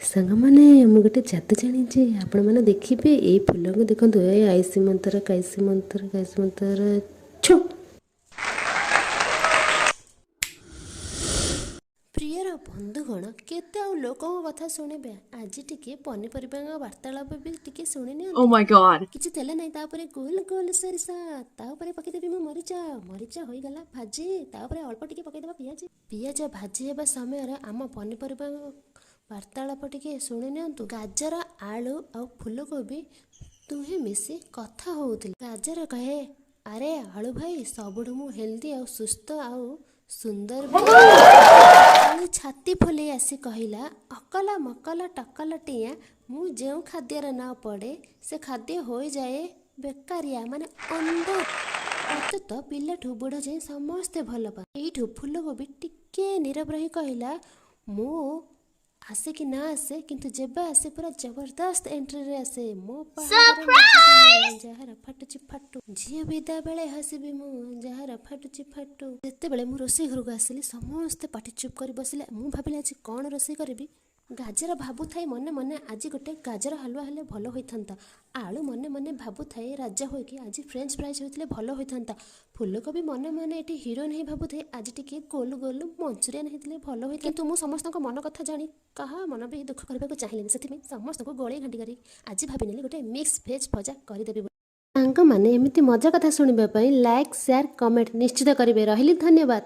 ସାଙ୍ଗମାନେ, ମୁଁ ଗୋଟେ ଯାଦୁ ଜାଣିଛି। ଆପଣମାନେ ଦେଖିବେ, ଏଇ ଫୁଲକୁ ଦେଖନ୍ତୁ। ଏ ଆଇସି ମନ୍ତର କାଇସି ମନ୍ତର କାଇସି ମନ୍ତର ଛୁ। ପ୍ରିୟର ବନ୍ଧୁଗଣ, କେତେ ଆଉ ଲୋକଙ୍କ କଥା ଶୁଣିବେ? ଆଜି ଟିକେ ପନିପରିବାଙ୍କ ବାର୍ତ୍ତାଳାପ ବି ଟିକେ ଶୁଣି ନିଅନ୍ତୁ। Oh my God. କିଛି ତେଲ ନାହିଁ, ତାପରେ ଗୋଲ ଗୋଲ ସୋରିଷ, ତା ଉପରେ ପକେଇଦେବି ମୁଁ ମରିଚ। ମରିଚ ହୋଇଗଲା ଭାଜି, ତା ଉପରେ ଅଳ୍ପ ଟିକେ ପକେଇଦେବା ପିଆଜ। ପିଆଜ ଭାଜି ହେବା ସମୟରେ ଆମ ପନିପରିବା ବାର୍ତ୍ତାଳାପ ଟିକେ ଶୁଣି ନିଅନ୍ତୁ। ଗାଜର, ଆଳୁ ଆଉ ଫୁଲକୋବି ଦୁହେଁ ମିଶି କଥା ହଉଥିଲେ। ଗାଜର କହେ, ଆରେ ଆଳୁ ଭାଇ, ସବୁଠୁ ମୁଁ ହେଲ୍ଦି ଆଉ ସୁସ୍ଥ ଆଉ ସୁନ୍ଦର ବି। ଆଳୁ ଛାତି ଫୁଲେଇ ଆସି କହିଲା, ଅକଲ ମକଲ ଟକଲ ଟିଆଁ, ମୁଁ ଯେଉଁ ଖାଦ୍ୟର ନାଁ ପଡ଼େ ସେ ଖାଦ୍ୟ ହୋଇଯାଏ ବେକାରିଆ, ମାନେ ଅନ୍ଧ। ମତେ ତ ପିଲାଠୁ ବୁଢ଼ା ଯାଏଁ ସମସ୍ତେ ଭଲ ପାଆ। ଏଇଠୁ ଫୁଲକୋବି ଟିକେ ନୀରବ ରହି କହିଲା, ମୁଁ ଆସେ କି ନା ଆସେ, କିନ୍ତୁ ଯେବେ ଆସେ ପୁରା ଜବରଦସ୍ତ ଏଣ୍ଟ୍ରିରେ ଆସେ। ମୋ ବାହାଘର ନାଚିବି ମୁଁ, ଯାହାର ଫାଟୁଛି ଫାଟୁ। ଝିଅ ବିଦା ବେଳେ ହସିବି ମୁଁ, ଯାହାର ଫାଟୁଛି ଫାଟୁ। ଯେତେବେଳେ ମୁଁ ରୋଷେଇ ଘରକୁ ଆସିଲି, ସମସ୍ତେ ପାଟି ଚୁପ୍ କରି ବସିଲେ। ମୁଁ ଭାବିଲି, ଆଜି କ'ଣ ରୋଷେଇ କରିବି? ଗାଜର ଭାବୁଥାଏ ମନେ ମନେ, ଆଜି ଗୋଟେ ଗାଜର ହାଲୁଆ ହେଲେ ଭଲ ହୋଇଥାନ୍ତା। ଆଳୁ ମନେ ମନେ ଭାବୁଥାଏ ରାଜା ହୋଇକି, ଆଜି ଫ୍ରେଞ୍ଚ ଫ୍ରାଇଜ୍ ହୋଇଥିଲେ ଭଲ ହୋଇଥାନ୍ତା। ଫୁଲକୋବି ମନେ ମନେ ଏଠି ହିରୋଇନ୍ ହେଇ ଭାବୁଥାଏ, ଆଜି ଟିକେ ଗୋଲ ଗୋଲ ମଞ୍ଚୁରିଆନ୍ ହେଇଥିଲେ ଭଲ ହୋଇଥାନ୍ତା। କିନ୍ତୁ ମୁଁ ସମସ୍ତଙ୍କ ମନ କଥା ଜାଣି କାହା ମନ ବି ଦୁଃଖ କରିବାକୁ ଚାହିଁଲିନି। ସେଥିପାଇଁ ସମସ୍ତଙ୍କୁ ଗୋଳେଇ ଘାଣ୍ଟି କରି ଆଜି ଭାବିନେଲି ଗୋଟେ ମିକ୍ସ ଭେଜ୍ ଭଜା କରିଦେବି ବୋଲି। ସାଙ୍ଗମାନେ, ଏମିତି ମଜା କଥା ଶୁଣିବା ପାଇଁ ଲାଇକ୍, ସେୟାର, କମେଣ୍ଟ ନିଶ୍ଚିତ କରିବେ। ରହିଲି, ଧନ୍ୟବାଦ।